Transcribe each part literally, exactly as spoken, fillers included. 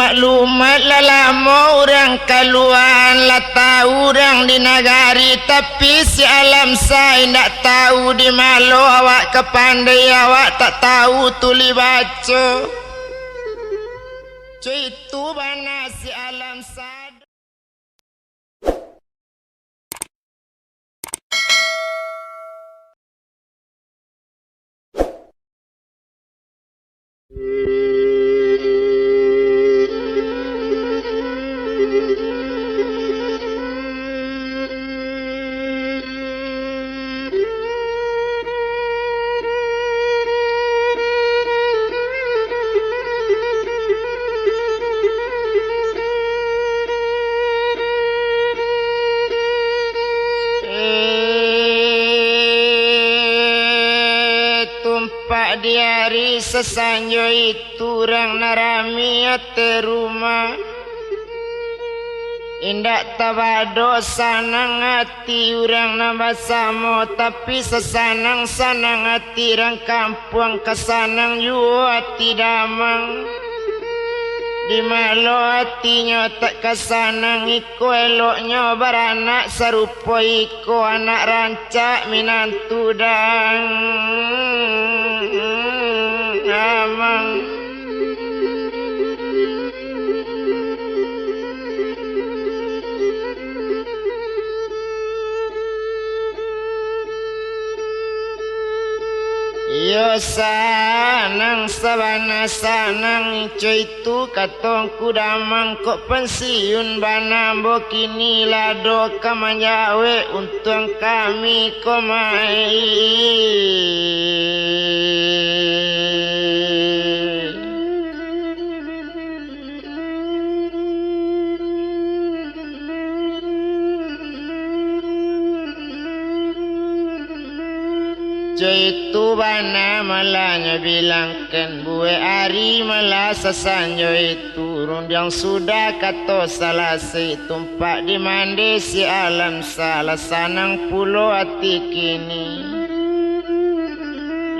Maklumat lah lamo urang kaluaan, lah tau urang di nagari, tapi si Alamsa indak tau di malo awak ka pandai, awak tak tau tuli baco. Caitu bana si Alamsa. Eh, tumpak di ari sasanjo itu, urang nan rami ateh rumah. Indak tabado sanang ati urang nan basamo, tapi sasanang-sanang ati urang kampuang ka sanang juo ati damang. Di malo atinyo tak ka sanang, iko eloknyo baranak sarupo iko anak rancak minantu dang amang. Iyo, sanang sabana sanang, ico itu kato Ngku Damang, kok pansiun bana ambo kini, lah ado ka manjawek untuang kami ko mai. Caitu bana malah nyo bilangkan, buek ari malah sasanjo itu, rundiang sudah kato salasai, tumpak di mande si Alamsa, lah sanang pulo ati kini.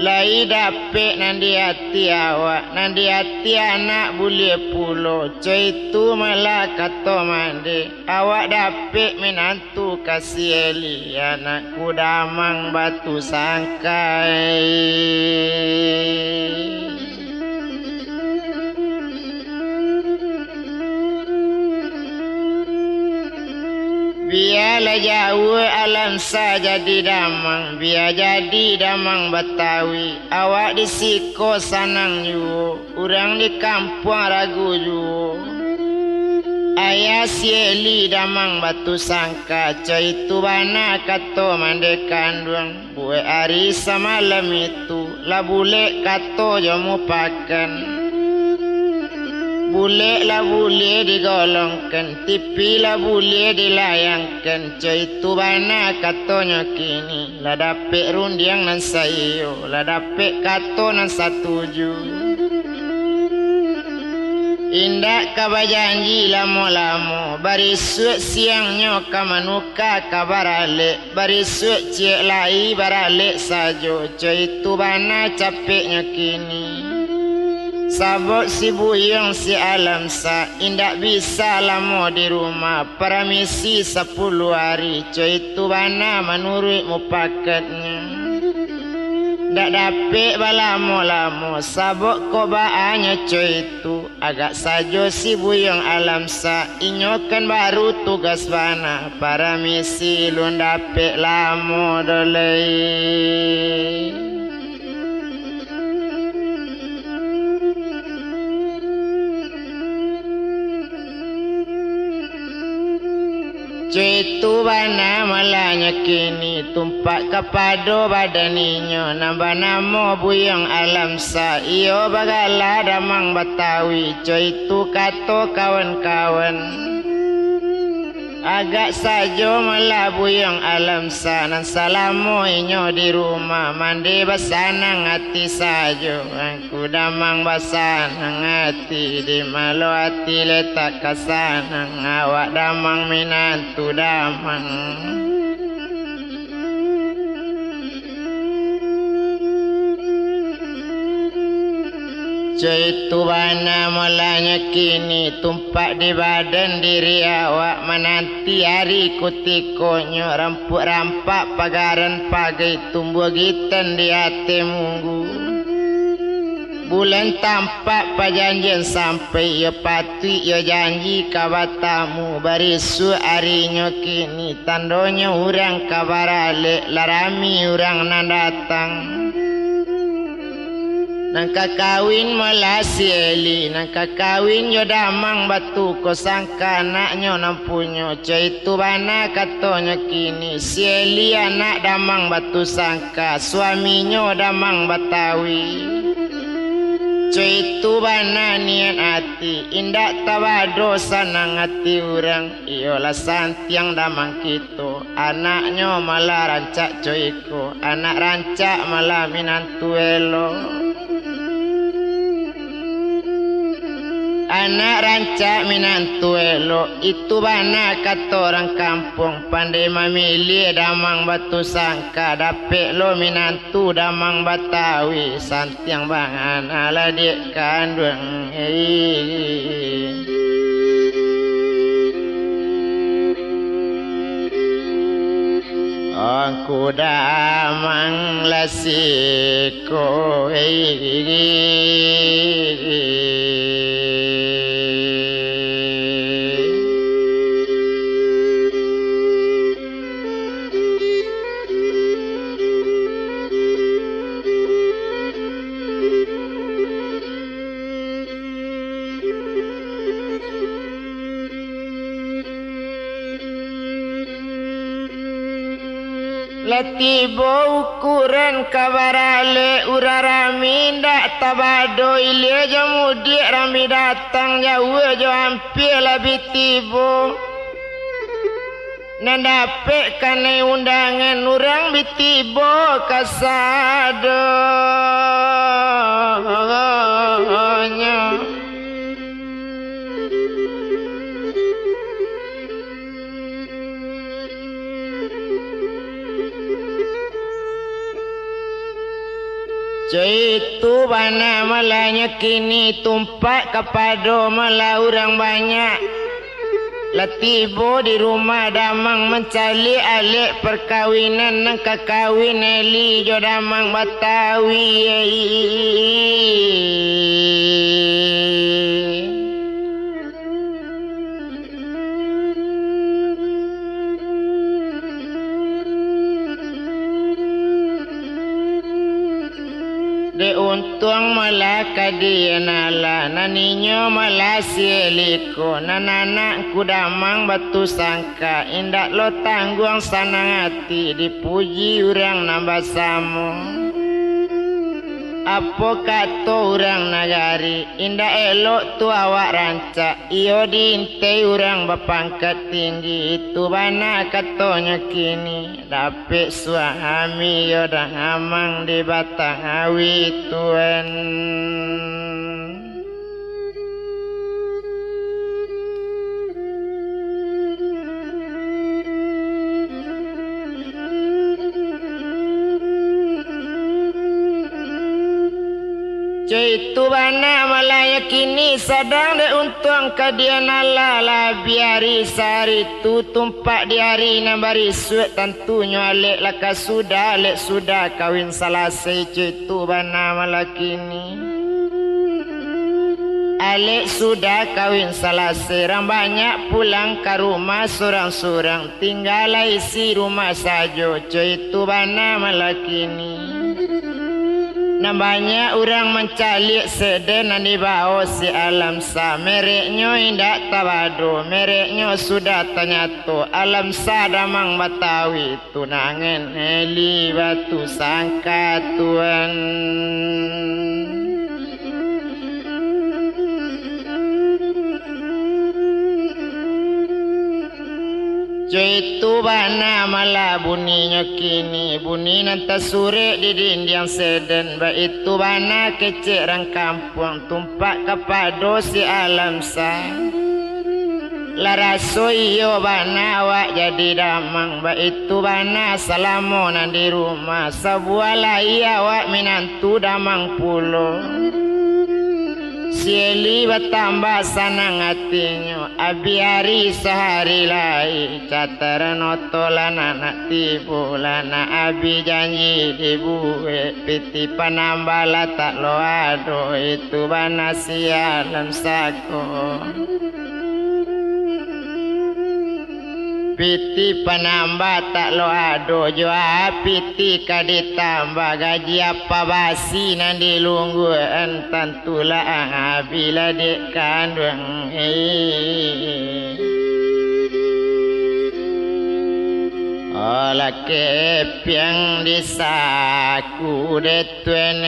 Lai dapek nan di ati awak, nan di ati anak buliah pulo, caitu malah kato mande, awak dapek minantu ka si Eli, anak Ngku Damang Batu Sangkai. Bialah jauah Alamsa jadi damang, bia jadi damang Batawi, awak di siko sanang juo, urang di kampuang ragu juo. Ayah si Eli Damang Batu Sangka, caitu bana kato mande kanduang. Buek ari samalam itu, lah bulek kato jo mupakan. Bulek lah buliah digolongkan, tipi lah buliah dilayangkan, caitu bana katonyo kini. Lah dapek rundiang nan saiyo, lah dapek kato nan satuju. Indak ka bajanji lamo-lamo, barisuak siangnyo ka manuka ka baralek, barisuak ciek lai baralek sajo, caitu bana capeknyo kini. Sabab si Buyuang si Alamsa indak bisa lamo di rumah, paramisi sapuluah ari, caitu bana manuruik mupakatnyo. Ndak dapek balamo-lamo, sabab kok baanyo caitu, agak sajo si Buyuang Alamsa, inyo kan baru tugas bana, paramisi lun dapek lamo doh lai. Caitu bana malahnyo kini, tumpak kapado badan inyo, nan banamo Buyuang Alamsa, iyo bagala Damang Batawi, caitu kato kawan-kawan. Agak sajo malah Buyuang Alamsa, nan salamo inyo di rumah, mande basanang ati sajo. Ku damang basanang ati, di malo ati letak ka sanang, awak damang minantu damang. Co itu bana mulanyo kini, tumpak di badan diri awak, mananti ari kutikonyo, rampuak rampak pagaran pagai, tumbuah gitan di ateh munggu. Bulan tampak pajanjian sampai, iyo patuik iyo janji ka batamu, barisuak arinyo kini, tandonyo urang ka baralek, lah rami urang nan datang. Nan ka kawin malah si Eli, nan ka kawin jo Damang Batu ko sangka anaknyo nan punyo, co itu bana katonyo kini, si Eli anak Damang Batu sangka, suaminyo Damang Batawi. Co itu bana niat ati, indak tabado sanang ati urang, iyolah santiang Damang kito, anaknyo malah rancak co iko, anak rancak malah minantu elok. Anak rancak minantu elok, itu bana kato urang kampuang, pandai mamiliah Damang Batu sangka, dapek lo minantu Damang Batawi, santiang bana lah dek kanduang. Angku Damang lah siko. Lah tibo ukuran ka baralek, urang rami indak tabado, ilia jo mudiak rami datang, jauah jo ampia lah bi tibo. Nan dapek kanai undangan, urang bi tibo kasadonyo. Co itu bana malanyo kini, tumpak kapado malah urang banyak. Lah tibo di rumah Damang mancaliak alek parkawinan nan ka kawin Eli jo Damang Batawi. Dek untuang malah ka dianala, nan inyo malah si Eli ko, nan anak Ngku Damang Batu Sangka, indak lo tangguang sanang ati, dipuji urang nan basamo. Apo kato urang nagari, indak elok tu awak rancak, iyo diinteh urang bapangkat tinggi, itu bana katonyo kini. Dapek suami yo Damang di batang awi tuan. Co itu bana malah yo kini, sadang dek untuang ka dianala, labiah ari sahari tu tumpak di ari nan barisuak, tantunyo alek lah ka sudah, alek sudah kawin salasai, co itu bana malah kini. Alek sudah kawin salasai, urang banyak pulang ka rumah surang-surang, tingga lah isi rumah sajo, co itu bana malah kini. Nan banyak urang mancaliak seden nan dibao si Alamsa, mereknyo indak tabado, mereknyo sudah tanyato, Alamsa Damang Batawi, tunangan Eli Batu Sangka tuan. Co itu bana malah buninyo kini, buni nan tasurek di dindiang seden, baitu bana kecek rang kampuang, tumpak kapado si Alamsa. Lah raso iyo bana awak jadi damang, baitu bana salamo nan di rumah, sabuah lai awak minantu damang pulo. Sieli batambah sanang atinyo, abih ari sahari lai, cataran oto lah nak, nak tibo, lah nak abih janji dibuek, pitih panambah lah tak lo ado, itu bana si Alam Sako. Pitih panambah tak lo ado, jo a pitih ka ditambah, gaji apa basi nan dilungguakan, tantulah ang abih lah dek kanduang. Olah kepiang disaku dek Tuan.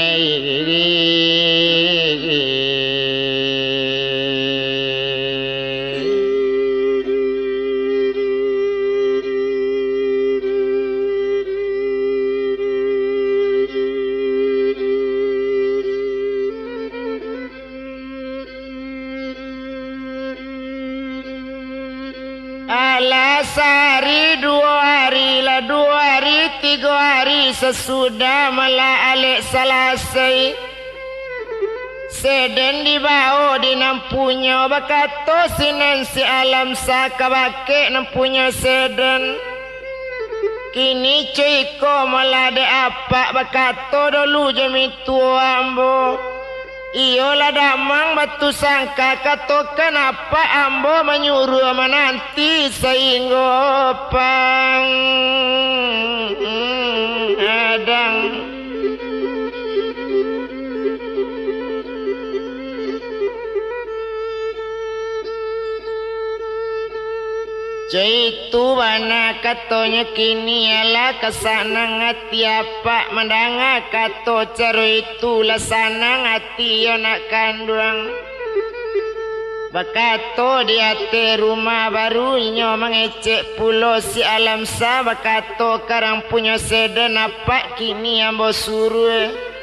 Alah sahari duo ari, lah duo ari tigo ari, sasudah malah alek salasai. Seden dibao di nan punyo, bakato sinan si Alam Sah kabake nan punyo seden. Kini co iko malah dek apak, bakato dolu jo mintuo ambo. Iyolah damang batu sangka, katokan apak ambo manyuruah mananti sainggo pang adang. Caitu bana katonyo kini, alah ka sanang ati apak mandanga kato caro itu, lah sanang ati iyo nak kanduang. Bakato di ateh rumah barunyo mangecek pulo si Alam Sah, bakato karang punyo seden apak kini ambo suruah.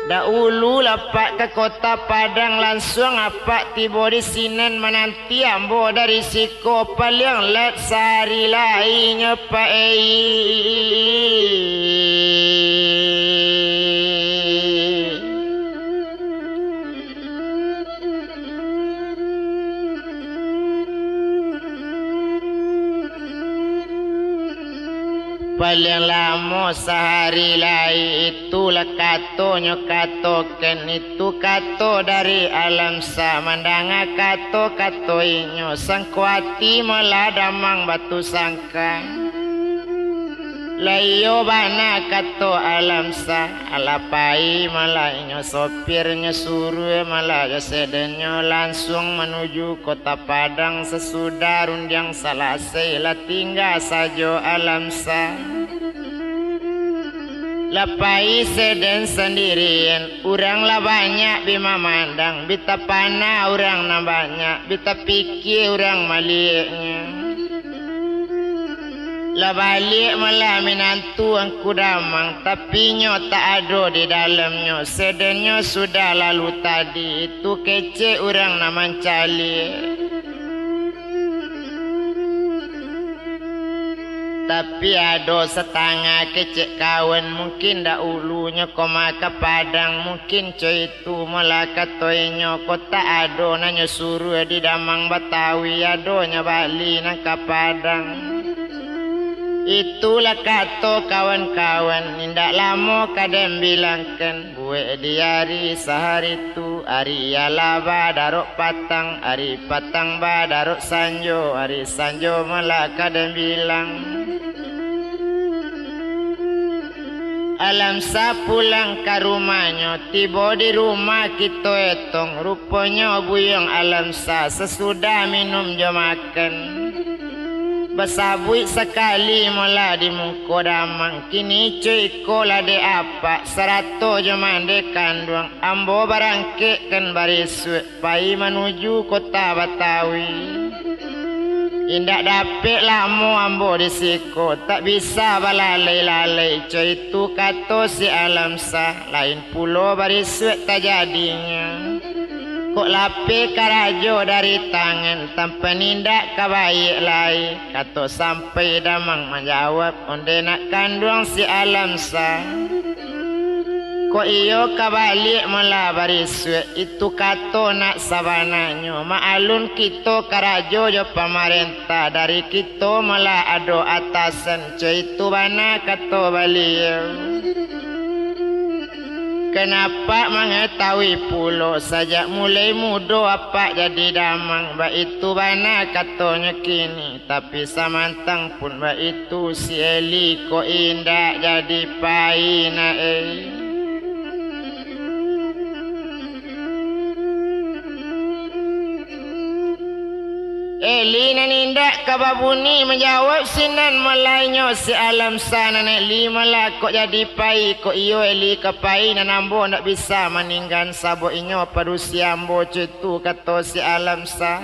Daulu lapak ka Kota Padang, lansuang apak tibo di sinan mananti ambo dari siko paliang lat sahari lai nyo, Pak ei. Paliang lamo sahari lai, itulah katonyo katokan, itu kato dari Alam Sah. Mandanga kato-kato inyo, sangko ati malah damang batu sangka. Lah iyo bana kato Alam Sah, alah pai malah inyo sopirnyo suruah, malah jo sedennyo lansuang manuju Kota Padang. Sasudah rundiang salasai, lah tingga sajo Alam Sah. Lah pai seden sandirian, urang lah banyak bi mamandang, bi tapana urang nan banyak, bi tapikia urang malieknyo. Lah baliak malah minantu angku damang, tapi nyo tak ado di dalamnyo, sedennyo sudah lalu tadi, itu kecek urang nan mancaliak. Tapi ado satangah kecek kawan, mungkin daulunyo koma ka Padang, mungkin co itu malah kato inyo, kok tak ado nan nyo suruah di Damang Batawi, adonyo bali nan ka Padang. Itulah kato kawan-kawan, indak lamo ka den bilangkan. Buek di ari sahari tu, ari alah badarok patang, ari patang badarok sanjo, ari sanjo malah ka den bilang. Alam Sah pulang ka rumahnyo, tibo di rumah kito etong, ruponyo buyuang Alam Sah sasudah minum jo makan. Basabuik sakali malah di muko Damang, kini co iko lah dek apak, sarato jo mande kanduang, ambo barangkekkan barisuak pai manuju Kota Batawi. Indak dapek lamo ambo di siko, tak bisa balalai-lalai, co itu kato si Alam Sah, lain pulo barisuak tajadinyo. Kok lapeh karajo dari tangan, tampan indak ka baiak lai, kato sampai Damang manjawab, onde nak kanduang si Alam Sah. Kok iyo ka baliak malah barisuak, itu kato nak sabananyo. Maklum kito karajo jo pamarentah, dari kito malah ado atasan, co itu bana kato baliau. Kanapak mangatahui pulo, sajak mulai mudo apak jadi damang, baitu bana katonyo kini. Tapi samantang pun baitu, si Eli ko indak jadi pai nak, eh. Eli nan indak ka babuni manjawab sinan, malainyo si Alamsa nan Eli malah kok jadi pai, kok iyo Eli ka pai, nan ambo ndak bisa maninggan, sabab inyo padusi ambo, co itu kato si Alamsa.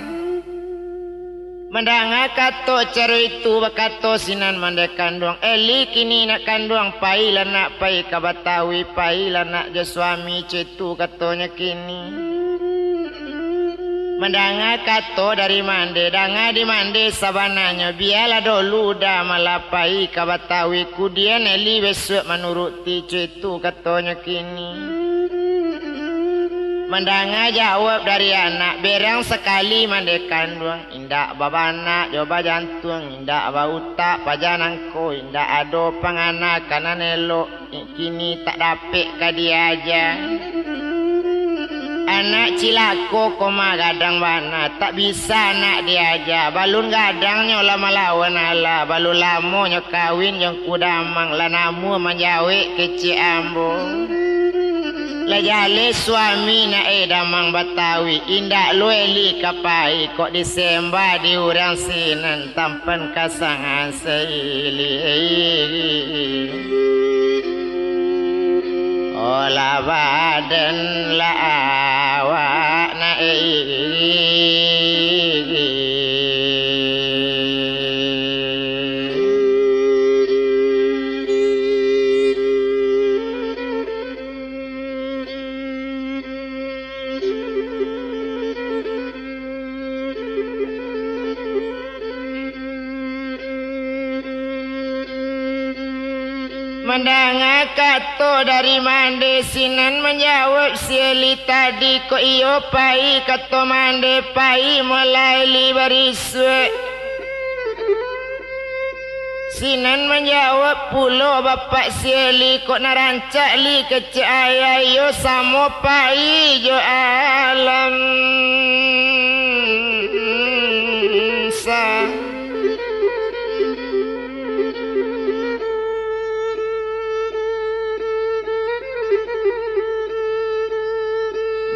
Mandanga kato caro itu, bakato sinan mandeh kanduang, Eli kini nak kanduang, pailah nak pai ka Batawi, pailah nak jo suami, co itu katonyo kini. Mandanga kato dari mandeh, danga di mandeh sabananyo, bialah dolu dah malah pai ka Batawi, kudian Eli bisuak manuruti, co itu katonyo kini. Mandanga jawab dari anak, berang sakali mandeh kanduang, indak babanak jo bajantuang, indak bautak paja nangko, indak ado panganakan nan elok, kini tak dapek ka diaja. Anak cilako ko mah gadang bana, tak bisa nak diaja, balun gadangnyo lah malawan alah, balun lamonyo kawin jo Ku Damang, lah namuah manjawek kecek ambo. Lah jaleh suami nak, eh, Damang Batawi, indak lo Eli ka pai, kok disembah di urang sinan, tampan kasangan saili. Olah badan lah awak nak, eh. Mandanga kato dari mandeh sinan, manjawab si Eli tadi, kok iyo pai kato mandeh, pai malah Eli barisuak. Sinan manjawab pulo bapak si Eli, kok nan rancak Li kecek ayah, iyo samo pai jo Alamsa.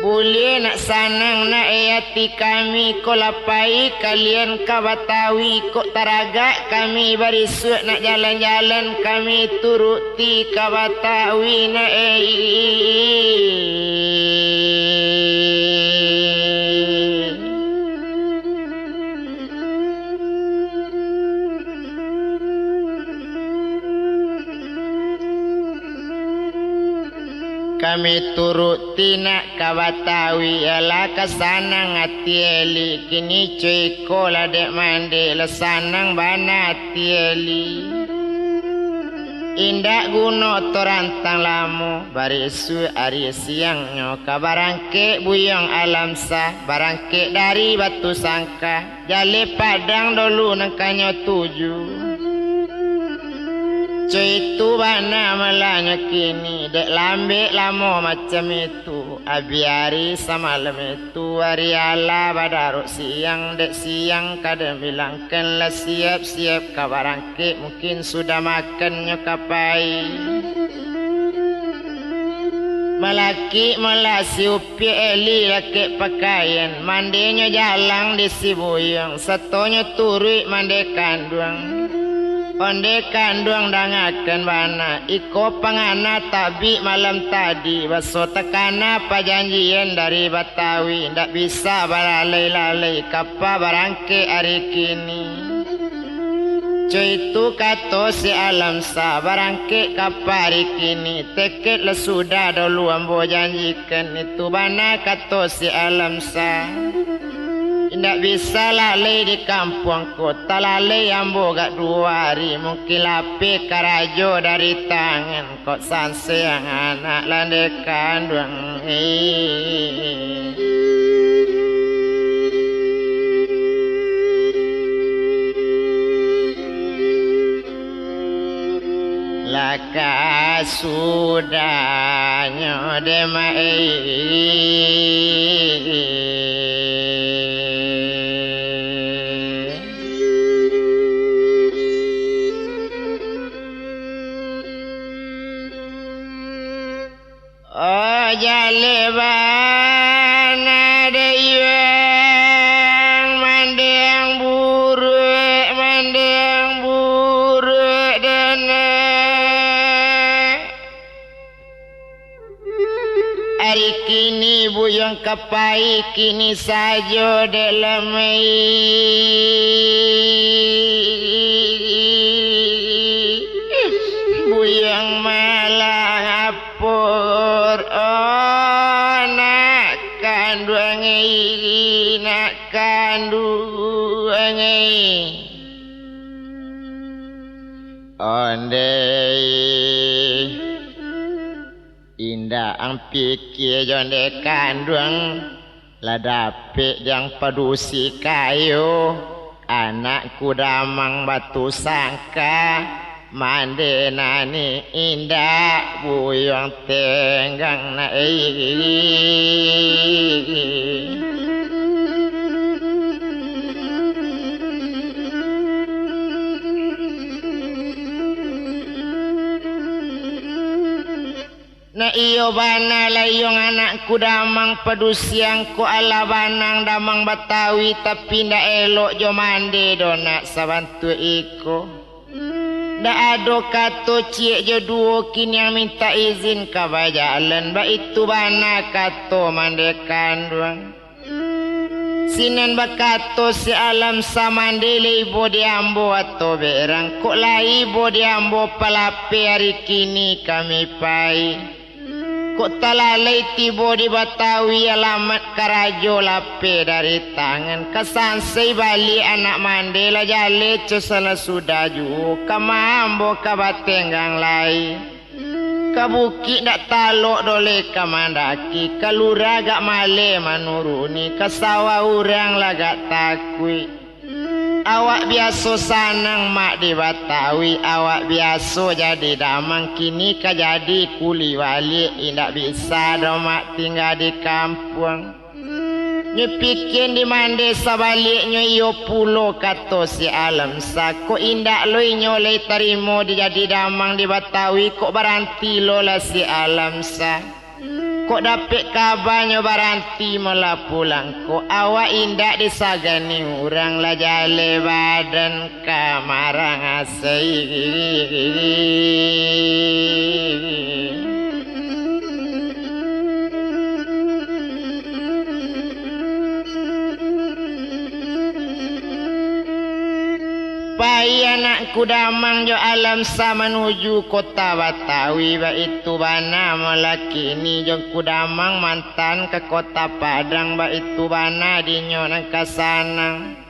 Buliah nak sanang nak, eh, ati kami, kok lah pai kalian ka Batawi, kok taragak kami barisuak nak jalan-jalan, kami turuti ka Batawi nak, eh. Kami turuti nak ka Batawi, alah ka sanang ati Eli. Kini co iko lah dek mandeh, lah sanang bana ati Eli. Indak guno torantang lamo, barisuak ari siangnyo ka barangkek buyuang Alamsa, barangkek dari Batu Sangka. Jaleh Padang dolu nan kanyo tuju. Co itu bana malahnyo kini, dek lambek lamo macam itu, abih ari samalam itu, ari alah badarok siang, dek siang ka den bilangkan lah siap-siap ka barangkek, mungkin sudah makan nyo ka pai. Malakik malah si Upiak Eli lakek pakaian, mandehnyo jalang di si buyuang, satonyo turuik mandeh kanduang. Ondeh kanduang dangakan bana, iko pangana tabik malam tadi, baso takana pajanjian dari Batawi, ndak bisa balalai-lalai, kapa barangkek ari kini. Co itu kato si Alamsa, barangkek kapa ari kini, teket lah sudah dolu ambo janjikan, itu bana kato si Alamsa. Indak bisa lalai di kampuang ko, talalai ambo agak duo ari, mungkin lapeh karajo dari tangan kok, sansiang anak landeh kanduang. Lah kasudahnyo dek mak, eh. Oh, jaleh bana dek Yuang, mandeh buruak, mandeh buruak dek nak. Ari kini buyuang ka pai kini sajo dek lamai. Buyuang malah lapor, oh, nak kanduang ai, nak kanduang ai. Ondeh, indak ang pikia jo ondeh kanduang, lah dapek dek ang padusi kayo, anakku damang batu sangka, mandeh nani indak buyuang tenggang nak, eh. Nah, iyo bana lai Yuang anakku damang padusi ang ko, alah bana damang Batawi, tapi ndak elok jo mandeh doh nak sabantuak iko. Ndak ado kato ciek jo duo, kini ang mintak izin ka bajalan, baitu bana kato mandeh kanduang. Sinan bakato si Alam Sa, mandeh lai ibo di ambo atau berang, kok lai ibo di ambo palapeh ari kini kami pai. Kok talalai tibo di Batawi, alamat karajo lapeh dari tangan, ka sansai baliak anak mandeh lah jaleh co salah sudah juo, ka ma ambo ka batenggang lai. Ka bukik ndak talok doh lai ka mandaki, ka lurah agak maleh manuruni, ka sawah urang lah agak takuik. Awak biaso sanang mak di Batawi, awak biaso jadi damang, kini ka jadi kuli baliak, indak bisa doh mak tingga di kampuang. Nyo pikia di mandeh sabaliaknyo iyo pulo, kato si Alam Sa, kok indak lo inyo lai tarimo dijadi damang di Batawi, kok baranti lo lah si Alam Sa. Kok dapek kaba nyo baranti malah pulang, kok awak indak disagani urang lah jaleh badan. Ka marang asai. Pai anakku damang jo Alam Sa manuju kota Batawi, baitu bana malah kini jo ku damang mantan ka kota Padang, baitu bana dinyo nan ka sanang.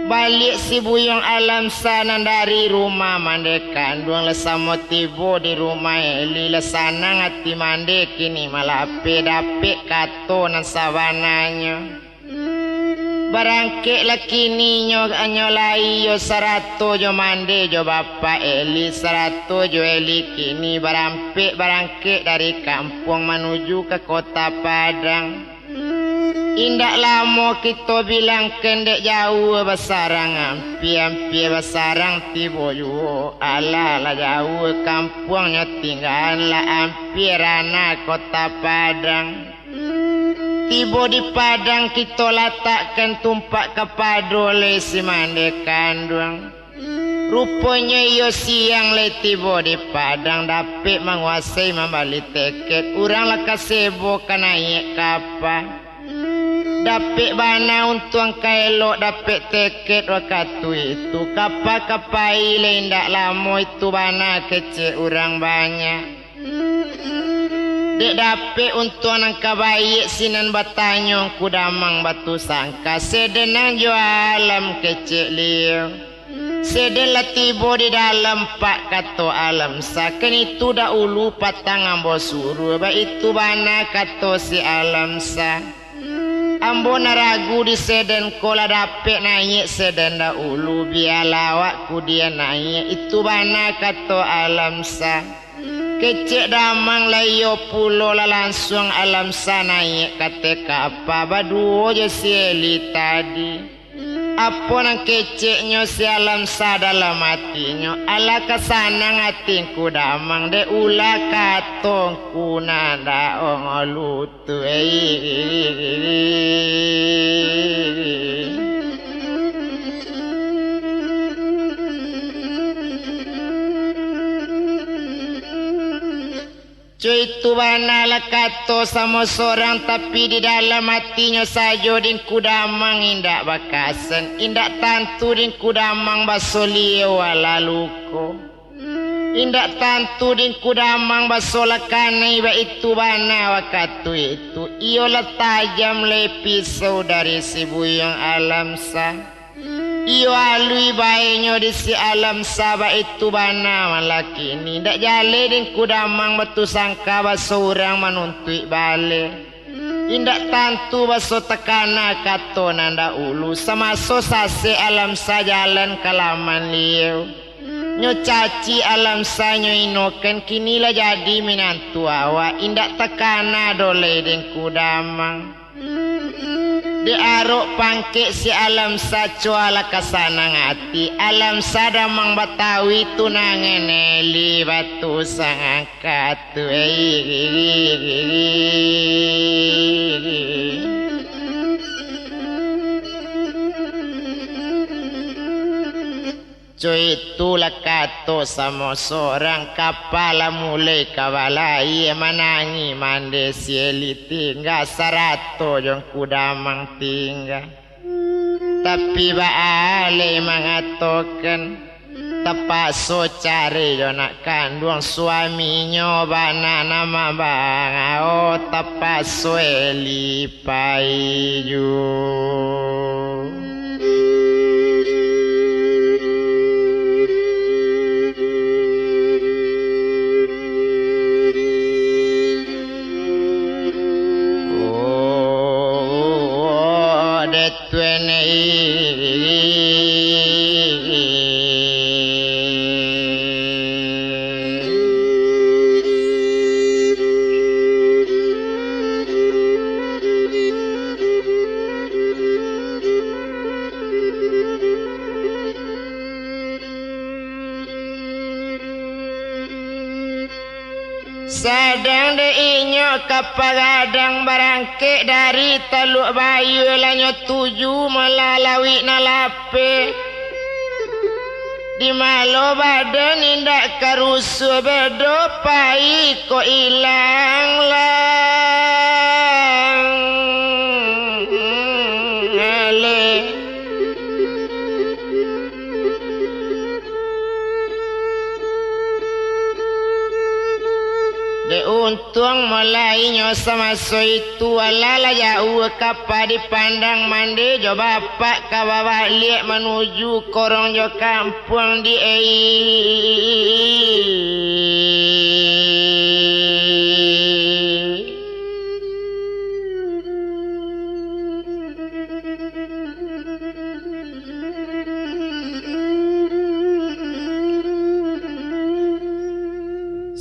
Baliak si buyuang Alam Sa nan dari rumah mandeh kanduang, lah samo tibo di rumah Eli, lah sanang ati mandeh kini malapeh dapek kato nan sabananyo. Barangkek lah kini nyo, nyo lai iyo sarato jo mandeh jo bapak Eli, sarato jo Eli kini barampek barangkek dari kampuang manuju ka kota Padang. Indak lamo kito bilang, kendek jauah basarang, ampia-ampia basarang tibo juo. Alah, lah jauah kampuang nyo tinggaan, lah ampia ranah kota Padang. Tibo di Padang kito latakkan tumpak kapado lai si mandeh kanduang. Ruponyo iyo siang lai tibo di Padang, dapek manguasai mambali teket, urang lah ka sebo ka naiak kapa. Dapek bana untuang ka elok dapek teket wakatu itu, kapa ka pai lai indak lamo itu bana kecek urang banyak. Dek dapek untuang nan ka baiak sinan batanyo Ngku Damang batusangka, seden nan jo alam kecek liau. Seden lah tibo di dalam pak kato Alam Sa, kan itu dahulu patang ambo suruah, baitu bana kato si Alam Sa. Ambo nan ragu di seden ko lah dapek naiak seden dahulu, bialah awak kudian naiak, itu bana kato Alam Sa. Kecek Damang lah iyo pulo lah lansuang Alam Sa naiak ka ateh kapa baduo jo si Eli tadi. Apo nan keceknyo si Alam Sa dalam atinyo, alah ka sanang ati Ngku Damang dek ulah kato Ngku nan dak ongolutu. Co itu bana lah kato samo sorang, tapi di dalam atinyo sajo di Ngku Damang indak bakasan, indak tantu di Ngku Damang baso liau alah luko. Indak tantu di Ngku Damang baso lah kanai, baitu bana wakatu itu, iyo lah tajam lai pisau dari si Buyuang Alam Sa. Iyo aluih baenyo di si Alam Sa, baitu bana malah kini, indak jaleh di Ngku Damang batusangka baso urang manuntuik baleh. Indak tantu baso takana kato nan dahulu, samaso sasek Alam Sa jalan ka laman liau. Nyo caci Alam Sa nyo inokan, kini lah jadi minantu awak, indak takana doh lai di Ngku Damang. Dek arok pangkek si Alam Sa, co alah ka sanang ati, Alam Sa Damang Batawi tunangan Eli batusangka tu. Co itu lah kato samo sorang, kapa lah mulai ka balayia, manangih mande si Eli tingga, sarato jo Ngku Damang tingga. Tapi baa lai mangatokan, tapakso cari jo nak kanduang suaminyo, bana nan mambangau, tapakso Eli pai juo. Oh, dek Tuan. Sadang dek inyo ka pagadang barangkek dari Taluak Bayua, lah nyo tuju malalauik nan lapeh. Di malo badan indak ka rusuah, bedo pai ko ilang lah. Dek untuang mulai nyo samaso itu, alah lah jauah kapa dipandang mande jo bapak ka babaliak manuju korong jo kampuang di ai.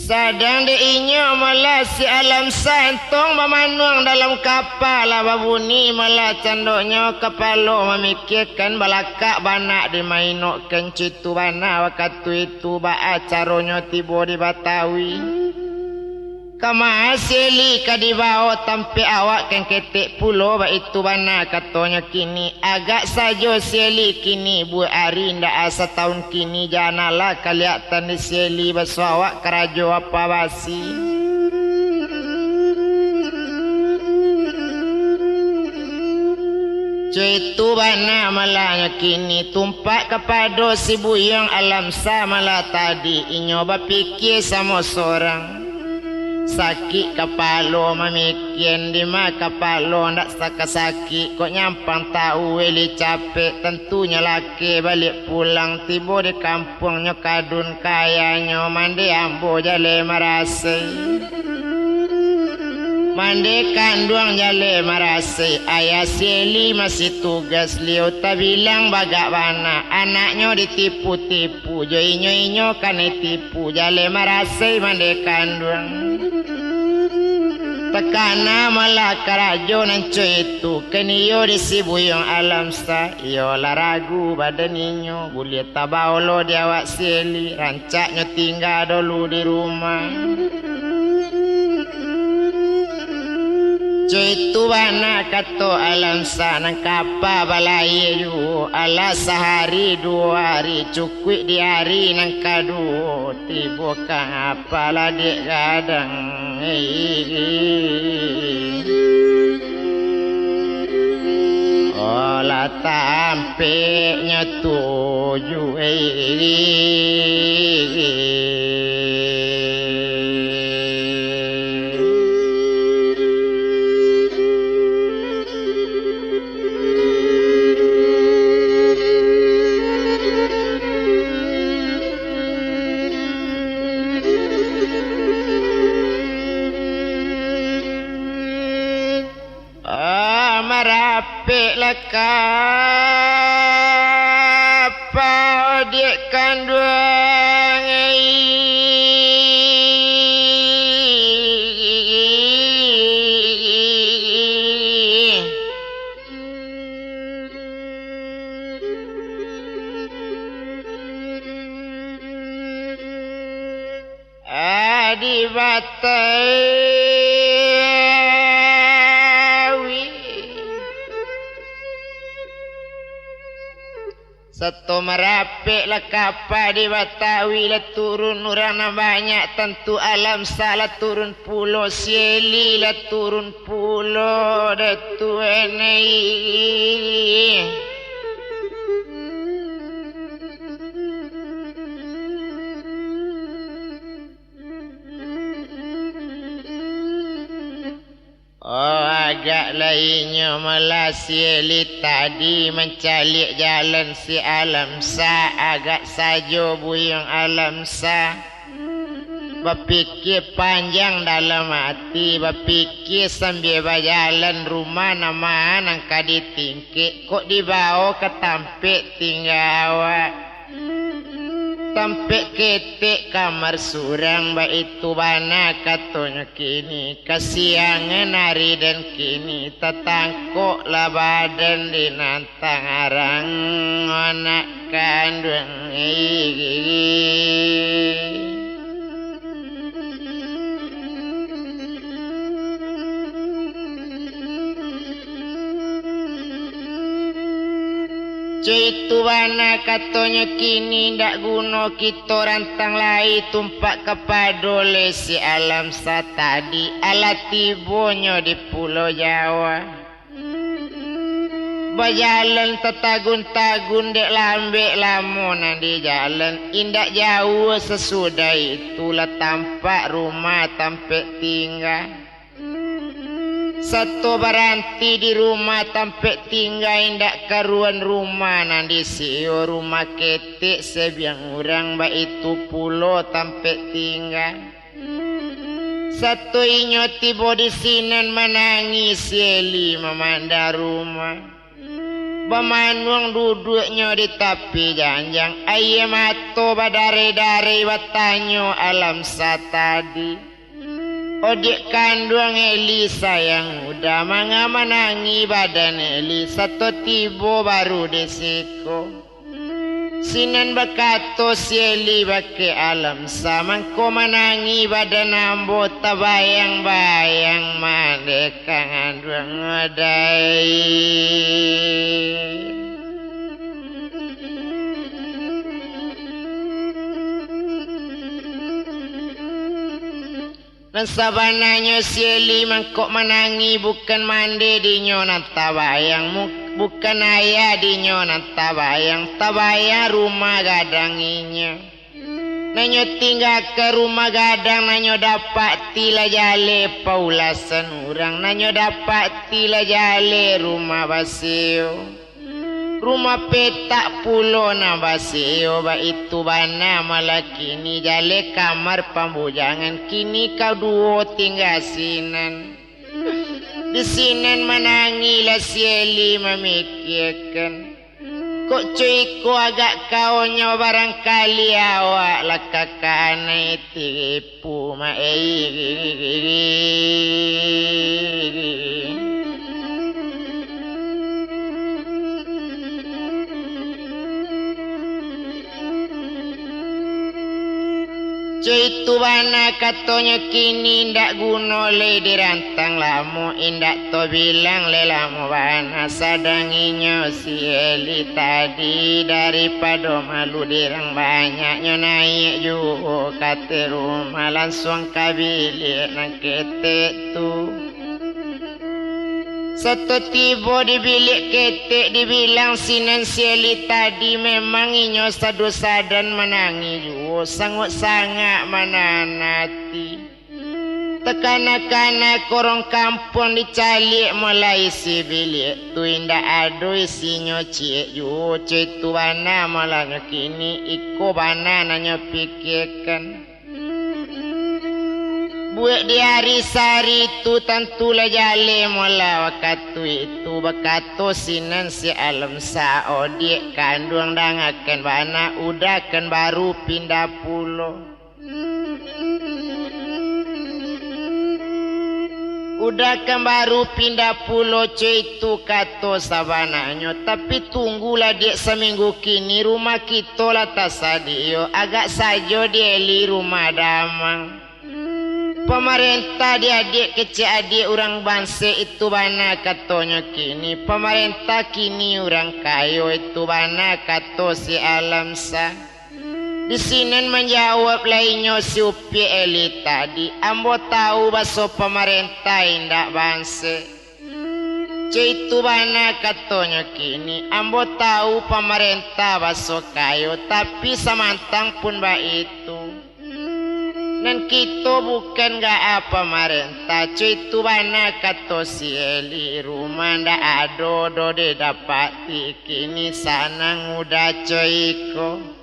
Sadang dek inyo malah si Alam Sa antong bamanuang dalam kapa, lah babunyi malah candoknyo kapalo mamikiakan, balakak banak dimainokkan. Citu bana wakatu itu, baa caronyo tibo di Batawi. Kama si Eli ka dibao tampek awak kan ketek pulo, baitu bana katonyo kini. Agak sajo si Eli kini, buek ari indak asa taun kini, janalah kaliatan di si Eli baso awak karajo apa basi. Caitu bana malahnyo kini, tumpak kapado si Buyuang Alam Sa malah tadi, inyo bapikia samo sorang. Sakik kapalo mamikian, dima kapalo ndak sakasakik, kok nyampang tahu weli capek, tantunyo laki baliak pulang, tibo di kampuang nyo kadun kayanyo, mande ambo jaleh marasai. Mande kanduang jaleh marasai, ayah si Eli masih tugas, liau tabilang bagak bana, anaknyo ditipu-tipu, jo inyo-inyo kanai tipu, jaleh marasai mande kanduang. Takana malah karajo nan co itu, kan iyo di si Buyuang Alamsa, iyo lah ragu badan inyo, buliah tabao lo di awak si Eli, rancaknyo tingga dulu di rumah. Co itu bana kato Alamsa, nan kapa balayia juo, alah sahari duo hari, cukuik di hari nan kaduo, tibo ka apalah dek gadang. Olah tampeknyo tuju. Ah, marapek lah kapa dek kanduang. Adi Batawi. Sato marapek lah kapa di Batawi, lah turun urang nan banyak, tantu Alamsa lah turun pulo, si Eli lah turun pulo, Datuak Nai. Oh, agak lai inyo malah si Eli tadi mancaliak jalan si Alamsa, agak sajo Buyuang Alamsa bapikia panjang dalam ati, bapikia sambia bajalan, rumah nan ma nan ka ditingkek, kok dibao ka tampek tingga awak. Tampek ketek kamar surang, baitu bana katonyo kini, kasiangan ari dan kini, tatangkok lah badan di nan tangarang anak kanduang. Co itu bana katonyo kini, ndak guno kito rantang lai, tumpak kapado leh si Alamsa tadi, alah tibonyo di Pulo Jawa. Bajalan tatagun-tagun dek lambek lamo nan di jalan, indak jauah sasudah itu lah tampak rumah tampek tingga. Sato baranti di rumah tampek tingga, indak karuan rumah nan di sio, rumah ketek sabiang urang, baitu pulo tampek tingga. Sato inyo tibo di sinan, manangih si Eli mamandang rumah. Bamanuang duduaknyo di tapi janjang, aia mato badareh-dareh, batanyo Alamsa tadi. Odiak kanduang Eli sayang muda, manga manangih badan Eli, sato tibo baru di siko. Sinan bakato si Eli bakeh Alamsa, mangko manangih badan ambo, tabayang-bayang mandeh kanduang dai. Nan sabananyo si Eli mangko manangih, bukan mandeh dinyo nan tabayang, mu-, bukan aia dinyo nan tabayang, tabayang rumah gadang inyo. Nan nyo tinggakan rumah gadang, nan nyo dapati lah jaleh paulasan urang, nan nyo dapati lah jaleh rumah basio. Rumah petak pulo nan basio, baitu bana malah kini jaleh kamar pambujangan, kini kaduo tingga sinan. Di sinan manangilah si Eli mamikiakan. Kok co iko agak kaonyo, barangkali awak lah ka kanai tipu, ma-, Co itu bana katonyo kini, indak guno lai dirantang lamo, indak tabilang lai lamo bana. Sadang inyo si Eli tadi, daripado malu dirang banyaknyo, naiak juo ka ateh rumah, lansuang ka biliak nan ketek tu. Sato tibo di biliak ketek, dibilang sinan si Eli tadi, memang inyo sado sadan manangih juo, sanguak-sanguak manahan ati. Takana-kana korong kampuang dicaliak malah isi biliak tu, indak ado isinyo ciek juo. Co itu bana malahnyo kini, iko bana nan nyo pikiakan. Buek di ari sahari tu, tantu lah jaleh malah wakatu itu, bakato sinan si Alamsa, odiak kanduang, dangakan bana, udah kan baru pindah pulo. Udah kan baru pindah pulo, co itu kato sabananyo, tapi tunggulah diak, saminggu kini rumah kito lah tasadio, agak sajo di Eli rumah damang. Pamarentah di adiak kecek adiak urang bansaik, itu bana katonyo kini, pamarentah kini urang kayo, itu bana kato si Alamsa. Di sinan manjawab lai inyo si Upiak Eli tadi, "Ambo tahu baso pamarentah indak bansaik." Co itu bana katonyo kini, "Ambo tahu pamarentah baso kayo, tapi samantang pun baitu, nan kito bukan gaa pamarentah." Co itu bana kato si Eli, "Rumah ndak ado doh didapati, kini sanang udah co iko."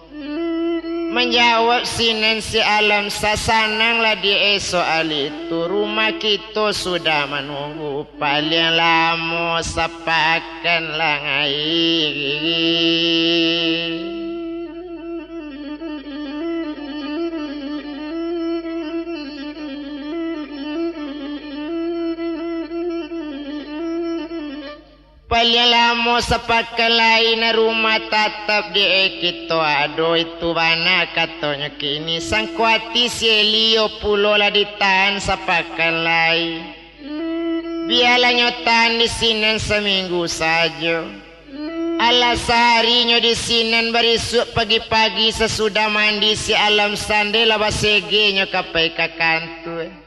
Manjawab sinan si Alamsa, "Sananglah di esok ari tu, rumah kito sudah manunggu, paliang lamo sapakan lai." Paliang lamo sapakan lai, nan rumah tatap di kito ado, itu bana katonyo kini. Sangko ati si Eli iyo pulo lah ditahan sapakan lai. Bialah nyo tahan di sinan saminggu sajo. Alah sahari nyo di sinan, barisuak pagi-pagi sasudah mandi si Alamsa ndeh lah basege nyo ka pai ka kantua.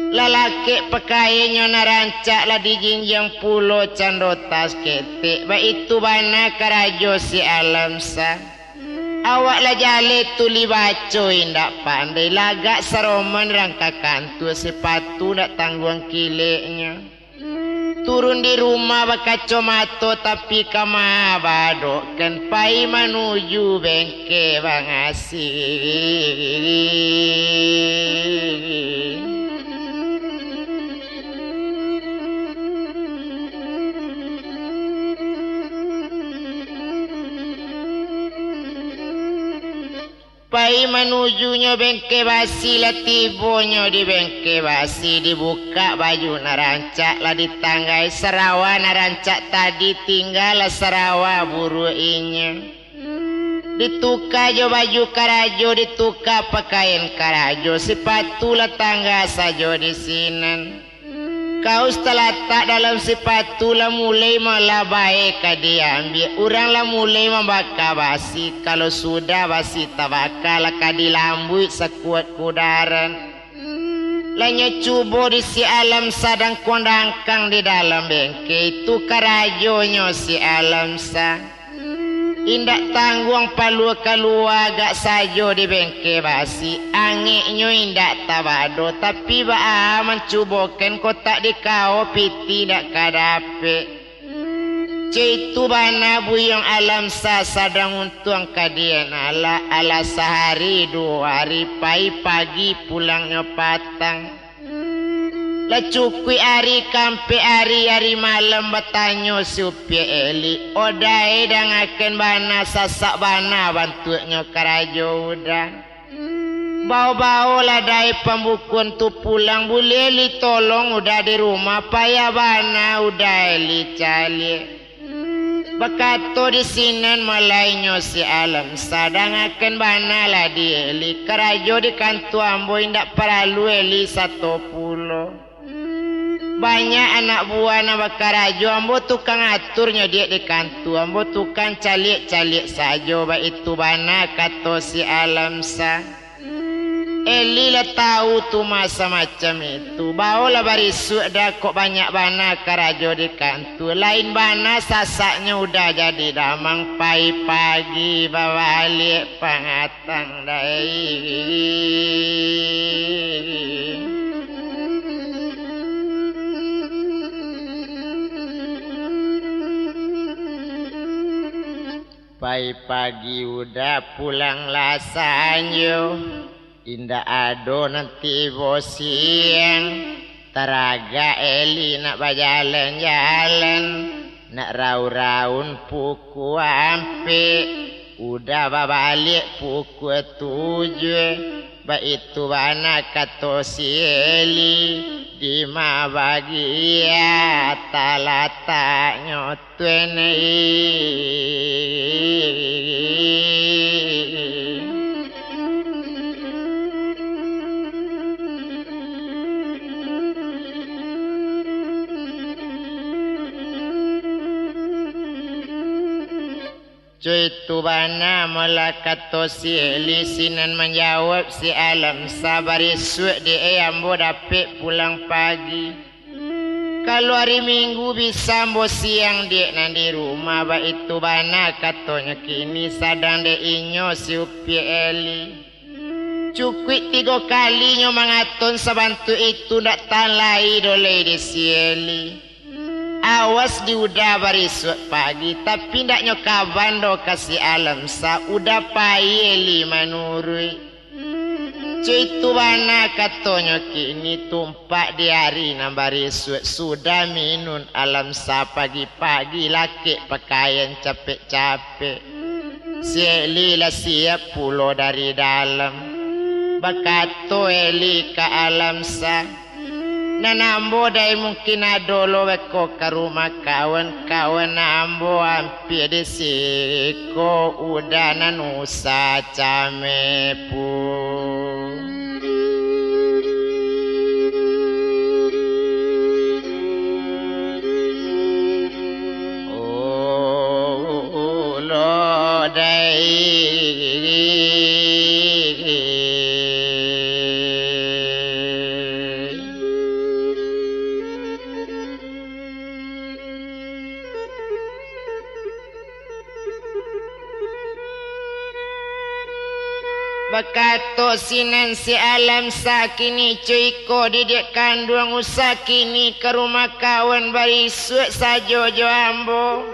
Lah lakek pakaiannyo nan rancak, lah dijinjiang pulo cando tas ketek, baitu bana karajo si Alamsa. Awak lah jaleh tuli baco indak pandai, lagak saroman rang ka kantua, sapatu ndak tangguang kileknyo. Turun di rumah bakacomato, tapi ka ma badokkan, pai manuju bengke bangasi. Pai manujunyo bengke basi, lah tibonyo di bengke basi, dibukak baju nan rancak, lah ditanggai sarawa nan rancak tadi, tinggalah sarawa buruak inyo. Dituka jo baju karajo, dituka pakaian karajo, sipatu lah tangga sajo di sinan. Kaus talatak dalam sipatu, lah mulai malah bae ka diambiak. Urang lah mulai mambaka basi, kalau sudah basi tabaka, lah ka dilambuik sakuat kudaran. Lah nyo cubo di si Alamsa dangkuang dangkang di dalam bengke, itu karajonyo si Alamsa. Indak tangguang palua kalua agak sajo di bengke basi, angeknyo indak tabado, tapi baa mancubokan kotak di kawo piti indak ka dapek. Caitu bana buyuang Alamsa sadang untuang ka dian alah, alah sahari duo hari pai pagi pulangnyo patang. Lah cukuik ari ka ampek ari, ari malam batanyo si Upiak Eli, "Uda e, dangakan bana, sasak bana bantuaknyo karajo Uda. Bao-baolah dai pambukuan tu pulang, buliah Eli tolong Uda di rumah, payah bana Uda Eli caliak." Bakato di sinan malainyo si Alamsa, "Dangakan bana lah di Eli, karajo di kantua ambo indak paralu Eli sato pulo. Banyak anak buah nan bakarajo, ambo tukang aturnyo diak di kantua, ambo tukang caliak-caliak sajo," baitu bana kato si Alamsa. Eli lah tau tu masa macam itu. "Baolah barisuak Da, kok banyak bana karajo di kantua. Lain bana sasaknyo Uda jadi damang, pai pagi babaliak pangatang dai." Pai pagi Uda pulang lah sanjo, indak ado nan tibo siang. Taragak Eli nak bajalan-jalan, nak raun-raun pukua ampek, Uda babaliak pukua tujuah. Baitu bana kato si Eli, dima bagiah talataknyo. Caitu bana molah kato si Eli, sinan manjawab si Alamsa, "Barisuak dek e, ambo dapek pulang pagi. Kalau ari Minggu bisa ambo siang dek nan di rumah," baitu bana katonyo kini, sadang dek inyo si Upiak Eli. Cukuik tigo kali nyo mangaton sabantuak itu, ndak tahan lai doh lai dek si Eli. Awas di Uda barisuak pagi, tapi ndak nyo kaban doh ka si Alamsa, Uda pai Eli manuruik. Caitu bana katonyo kini, tumpak di ari nan barisuak, sudah minun Alamsa pagi-pagi, lakek pakaian capek-capek. Si Eli lah siap pulo dari dalam. Bakato Eli ka Alamsa, "Nan ambo dai mungkin ado lo beko ka rumah kawan, kawan ambo ampia di siko, Uda nan usah cameh pun." Bakato sinan si Alamsa, "Kini co iko, didiak kanduang, usah kini ka rumah kawan, barisuak sajo jo ambo.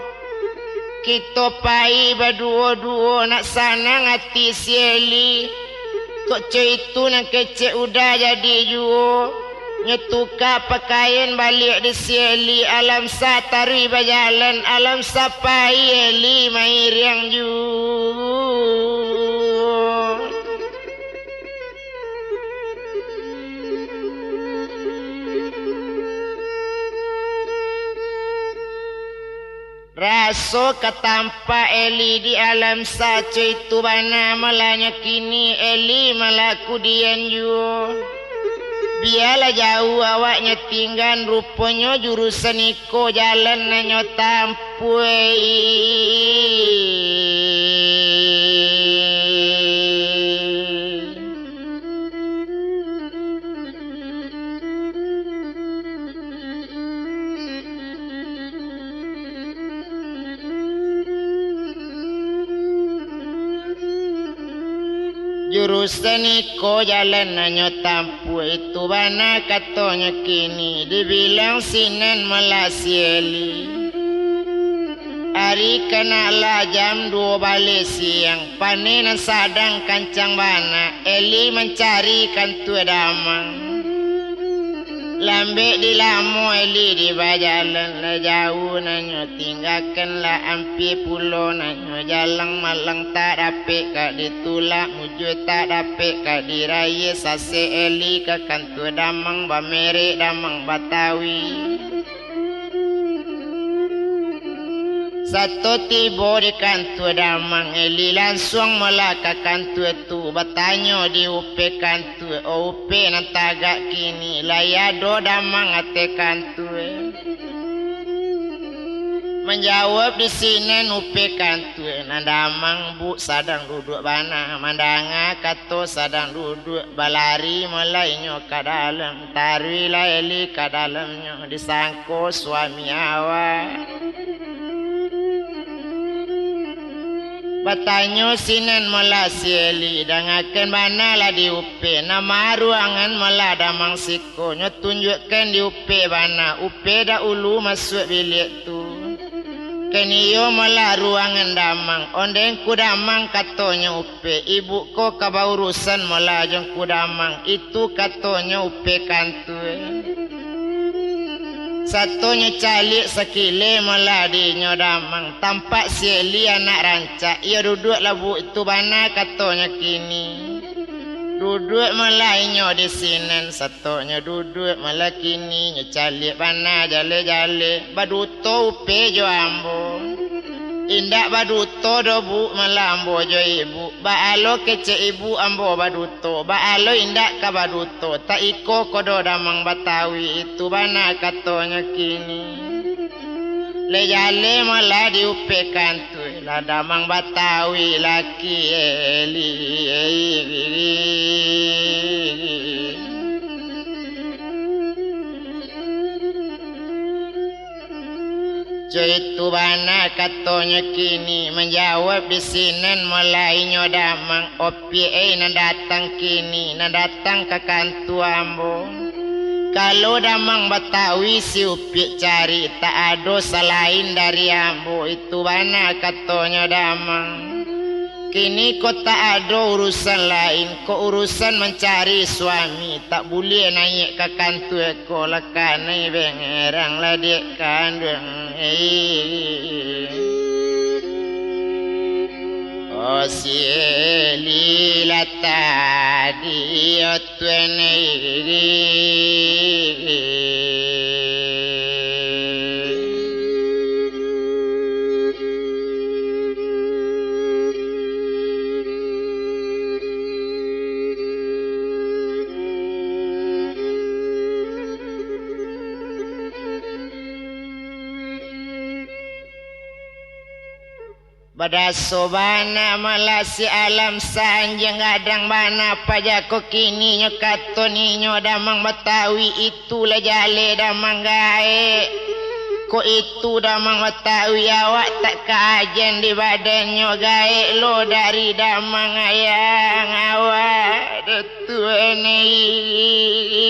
Kito pai baduo-duo, nak sanang ati si Eli. Kok co itu nan kecek Uda jadi juo." Nyo tuka pakaian baliak di si Eli, Alamsa taruih bajalan, Alamsa pai, Eli mairiang juo. Raso ka tampak Eli di Alamsa, co itu bana malah nyo kini, Eli malah kudian juo. Bialah jauah awaknyo tinggan, ruponyo jurusan iko jalan nan nyo tampuah. Jurusan iko jalan nan nyo tampuah, itu bana katonyo kini, dibilang sinan malasieli. Ari kanaklah jam duo baleh siang, paneh nan sadang kancang bana, Eli mancari kantua damang. Lambek di lamo Eli di bajalan, lah jauah nan nyo tinggakan, lah ampia pulo nan nyo jalang, malang tak dapek ka ditulak, mujua tak dapek ka dirayia, sasek Eli ka kantua damang, bamerek damang Batawi. Sato tibo di kantua damang, Eli lansuang malah ka kantua tu, batanyo di upek kantua, "O upek nan tagak kini, lai ado damang ateh kantua?" Manjawab di sinan upek kantua, "Nan damang, Buk, sadang duduak bana, mandanga kato sadang duduak, balari malah inyo ka dalam, taruihlah Eli ka dalamnyo, disangko suami awak." Batanyo sinan malah si Eli, dangakan bana lah di upek, "Nan ma ruangan malah damang siko?" Nyo tunjuakkan di upek bana, "Upek dahulu masuak biliak tu." "Kan iyo malah ruangan damang, ondeh ngku damang," katonyo upek, "ibuk ko ka baurusan malah jo ngku damang, itu," katonyo upek kantua. Sato nyo caliak sakileh malah di inyo damang, tampak si Eli anak rancak, iyo duduak lah, Buk, itu bana katonyo kini. Duduak malah inyo di sinan, sato nyo duduak malah kini, nyo caliak bana jaleh-jaleh, "Baduto upek jo ambo?" "Indak baduto doh, Buk, malah ambo jo ibuk." "Baa lo kecek ibuk ambo baduto, baa lo indak ka baduto, tak iko ko doh damang Batawi, itu bana katonyo kini." Lai jaleh malah di upek kantua, lah damang Batawi laki Eli. "Co itu bana katonyo kini," manjawab di sinan malah inyo damang, "Upek ai nan datang kini, nan datang ka kantua ambo. Kalau damang Batawi si upek cari, tak ado salain dari ambo, itu bana katonyo damang. Kini ko tak ado urusan lain, ko urusan mancari suami, tak buliah naiak ka kantua ko, lah kanai bengerang lah dek kanduang." Oh, si Eli lah tadi, oh, Tuan. Badaso bana malah si alam sanjang, gadang bana paja ko kini nyo kato ninyo damang Batawi, itu lah jaleh damang gaek. Ko itu damang Batawi, awak tak ka ajan di badannyo, gaek lo dari damang ayang awak, Datuak Nai.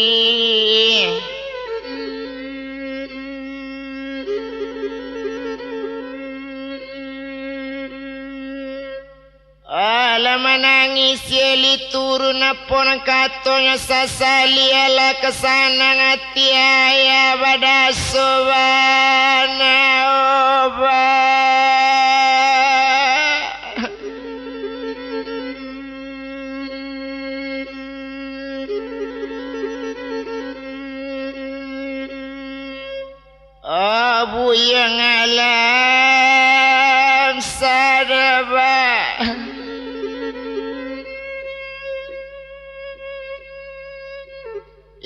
Alah manangih si Eli turun, apo nan katonyo sasali, alah ka sanang ati ayah, badaso bana, oh, bah. Oh, buyuang alam sadaba.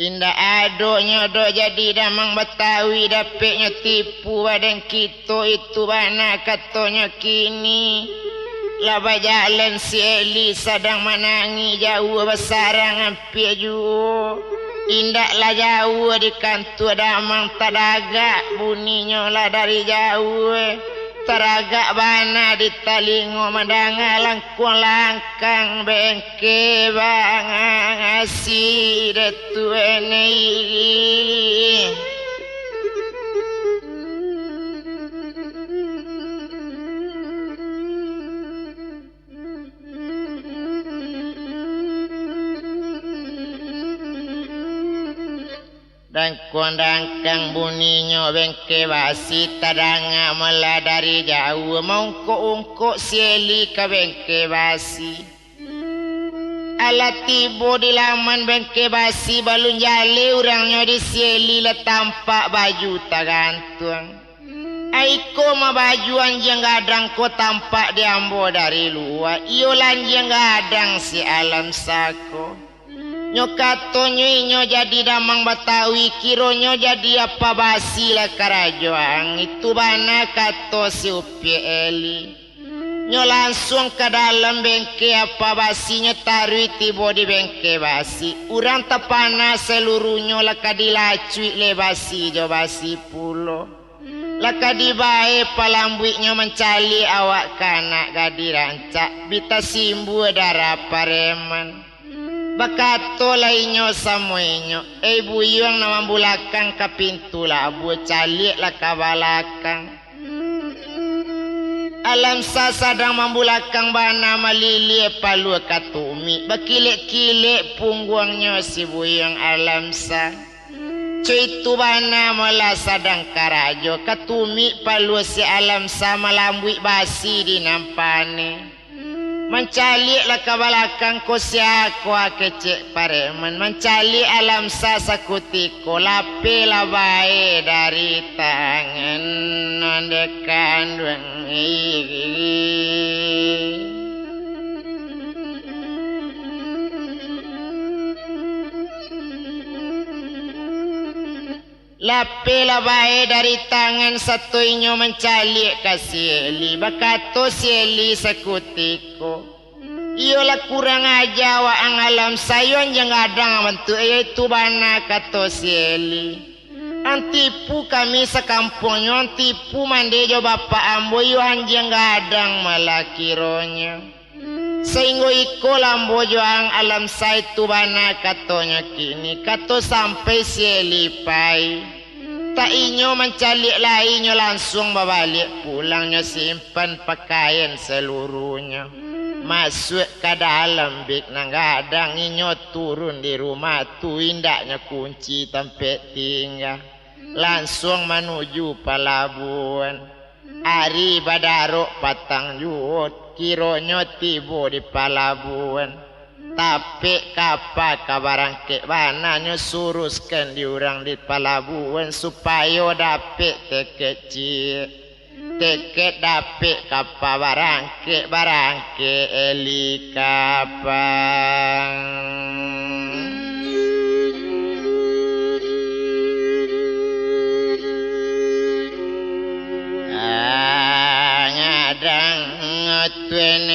Indak adonyo doh jadi damang Batawi, dapeknyo tipu badan kito, itu bana katonyo kini. Lah bajalan si Eli sadang manangih, jauah basarang ampia juo. Indaklah jauah di kantua damang, tadagak buninyo lah dari jauah. Taragak bana di talingo mandanga langkuang langkang bengke bangasi Datuak Nai. Dangkuang dangkang buninyo bengke basi tadanga malah dari jauah, maungkok-ungkok si Eli ka bengke basi. Alah tibo di laman bengke basi, balun jaleh urangnyo di si Eli lah tampak baju tagantuang. Aiko mah baju anjiang gadang ko tampak di ambo dari lua, iyolah anjiang gadang si Alamsa ko. Nyo katonyo inyo jadi damang Batawi, kironyo jadi apa basi lah karajoan, itu bana kato si Upiak Eli. Nyo lansuang ka dalam bengke apa basinyo taruih tibo di bengke basi. Urang tapana saluruhnyo lah ka dilacuik leh basi jo basi pulo. Lah ka dibae palambuiknyo mancaliak awak ka anak gadih rancak, bi tasimbua darah pareman. Bakatolah inyo samo inyo, "Ei buyuang nan mambulakang ka pintu labuah, caliaklah ka balakang." Alamsa sadang mambulakang bana maliliah palua ka tumik, bakilek-kilek pungguangnyo si buyuang Alamsa. Co itu bana molah sadang karajo, ka tumik palua si Alamsa malambuik basi di nan paneh. Mancaliaklah ka balakang ko sia ko kecek pareman, mancaliak Alamsa sakutiko, lapeh lah bae dari tangan nan dikanduang. Lapeh lah bae dari tangan sato inyo mancaliak ka si Eli. Bakato si Eli sakutiko, "Iyolah kurang aja awak ang Alamsa, iyo anjiang gadang bantuak, iyo itu bana," kato si Eli. "Ang tipu kami sakampuang nyo, ang tipu mande jo bapak ambo, iyo anjiang gadang malah kironyo." Sainggo iko lambo jo ang Alamsa itu bana katonyo kini, kato sampai si Eli pai. Tak inyo mancaliak lai, nyo lansuang babaliak pulang, nyo simpan pakaian saluruhnyo. Masuak ka dalam bik nan gadang, inyo turun di rumah tu, indaknyo kunci tampek tingga. Lansuang manuju palabuhan. Ari badarok patang juo, kironyo tibo di palabuhan. Tapek kapa ka barangkek bana, nyo suruskan di urang di palabuhan, supayo dapek teket ciek. Teket dapek kapa barangkek, barangkek Eli kapa. Angadang tuan.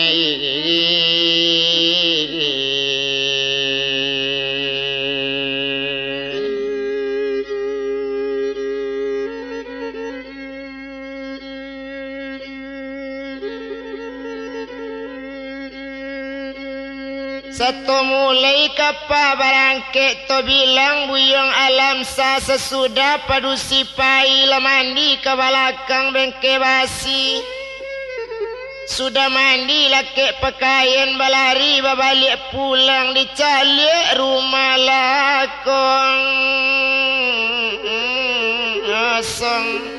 Sato mulai kapa barangkek, tabilang buyuang Alamsa, sasudah padusi pai lah mandi ka balakang bengke basi. Sudah mandi, lakek pakaian, balari babaliak pulang, dicaliak rumah lah kosong.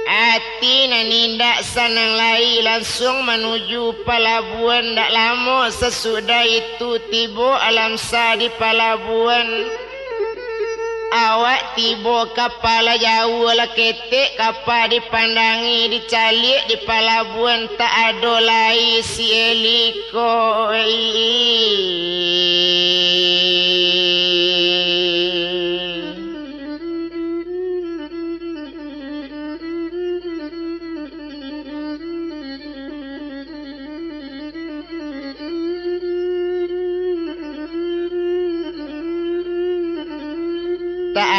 Ati nan indak sanang lai, lansuang manuju palabuhan. Ndak lamo sasudah itu, tibo Alamsa di palabuhan. Awak tibo kapa lah jauah, lah ketek kapa dipandangi, dicaliak di palabuhan, tak ado lai si Eli ko.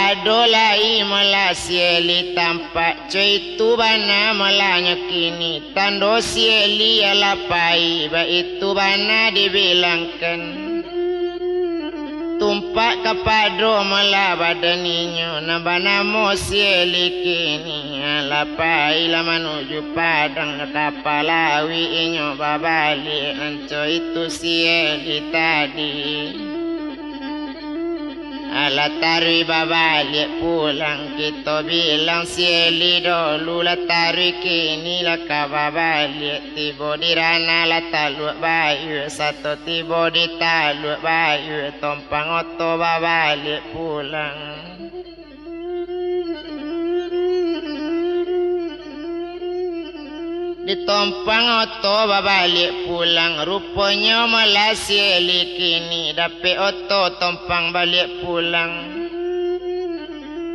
Ado lai malah si Eli tampak, co itu bana malah nyo kini. Tando si Eli alah pai, baitu bana dibilangkan. Tumpak kapado malah badan inyo, nan banamo si Eli kini, alah pai lah manuju Padang, nyo ka palawik inyo babaliak, nan co itu si Eli tadi. Alah taruih babaliak pulang, kito bilang si Eli dolu lah taruih, kini lah ka babaliak. Tibo di Ranah lah taluak bayua, sato tibo di taluak bayua, tompang oto babaliak pulang. Ditompang oto babaliak pulang, ruponyo malah si Eli kini dapek oto tompang baliak pulang.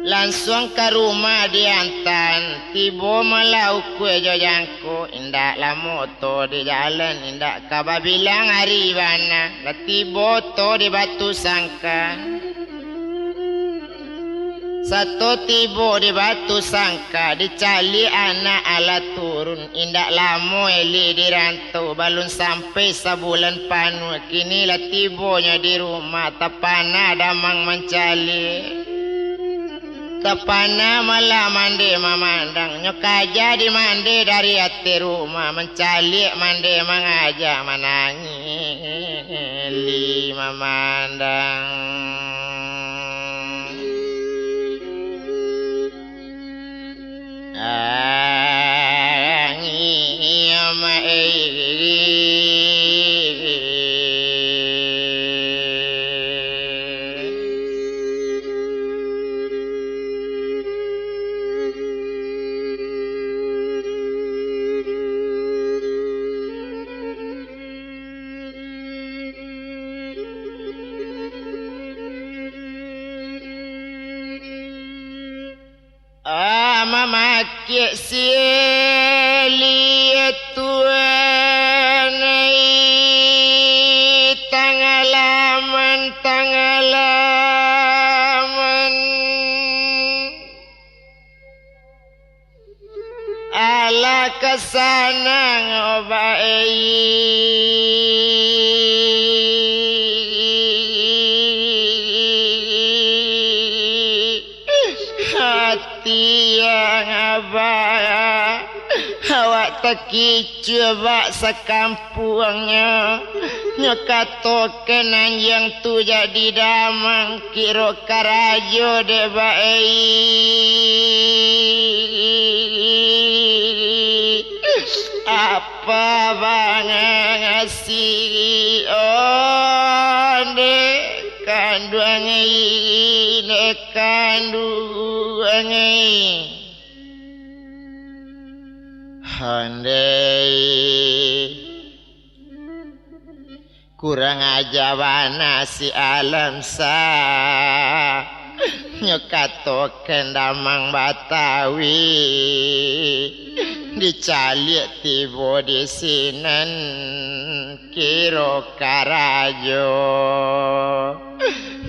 Lansuang ka rumah diantaan, tibo malah ukua jo jangko, indak lamo oto di jalan, indak ka babilang ari bana, lah tibo oto di Batu Sangka. Sato tibo di Batu Sangka, dicaliak anak alah turun. Indak lamo Eli di rantau, balun sampai sabulan panuah, kini lah tibonyo di rumah, tapana damang mancaliak. Tapana malah mande mamandang, nyo kaja di mande dari ateh rumah, mancaliak mande mangaja, manangih Eli mamandang. Ah, mamakek si Eli tuan ai, tangalaman, tangalaman. Alah ka sanang obai. Ati yang abah, awak takicuah bak sakampuangnyo. Nyo katokan anjiang tu jadi damang, kiro karajo dek bae. Apa bangangasi onde kanduang ai, dek kanduang ai. Handai. Kurang aja bana si Alam Sa. Nyo katokan damang Batawi. Dicaliak tibo di sinan. Kiro karajo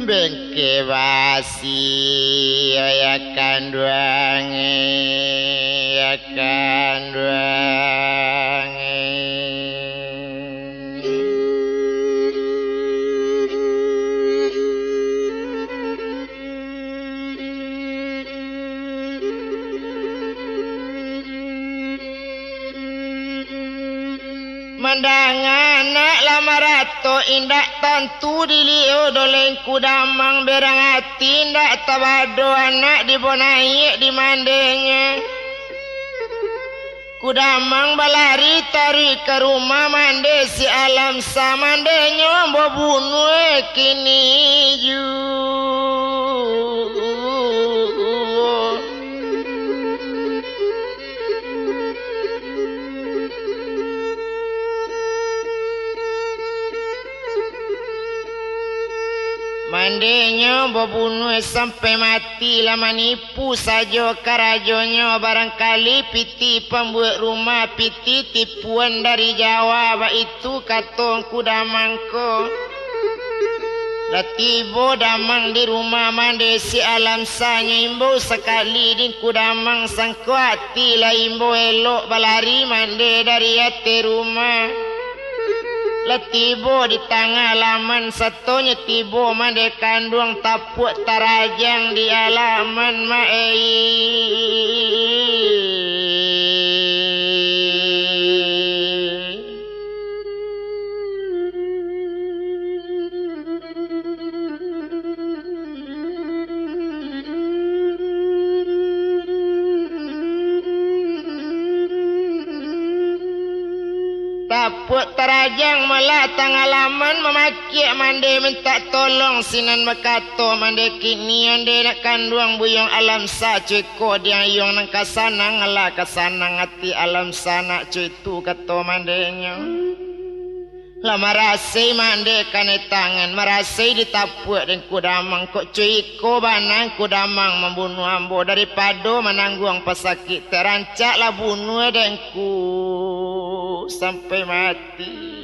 bengke basi, ya kanduang, ya kanduang. Mandanga anak lah marato, indak tantu dilio doh lengku damang, berang ati indak tabado anak dibo naiak di mandenyo. Kudamang balari taruih ka rumah mande si Alam Sa, mandenyo ambo bunuah kini ju. Mandenyo babunuah sampai mati, lah manipu sajo karajonyo, barangkali pitih pambuek rumah, pitih tipuan dari Jawa, baitu kato Ngku Damang ko. Lah tibo damang di rumah mande si Alamsa, nyo imbau sakali di Ngku Damang, sangko ati lah imbau elok balari mande dari ateh rumah. Lah tibo di tangah laman, satonyo tibo mande kanduang, tapuak tarajang di alaman, mak ei. Tapuak tarajang malah tangah laman, mamakiak mande mintak tolong, sinan bakato mande, kini ande nak kanduang buyuang Alamsa, cuko diayuang nan ka sanang, alah ka sanang ati Alamsa nak cuitu, kato mandenyo. Lah marasai mande kanai tangan, marasai ditapuak dek Ngku Damang, kok cuiko bana Ngku Damang mambunuah ambo, daripado manangguang pasakik, tarancaklah bunuah dek Ngku sampai mati.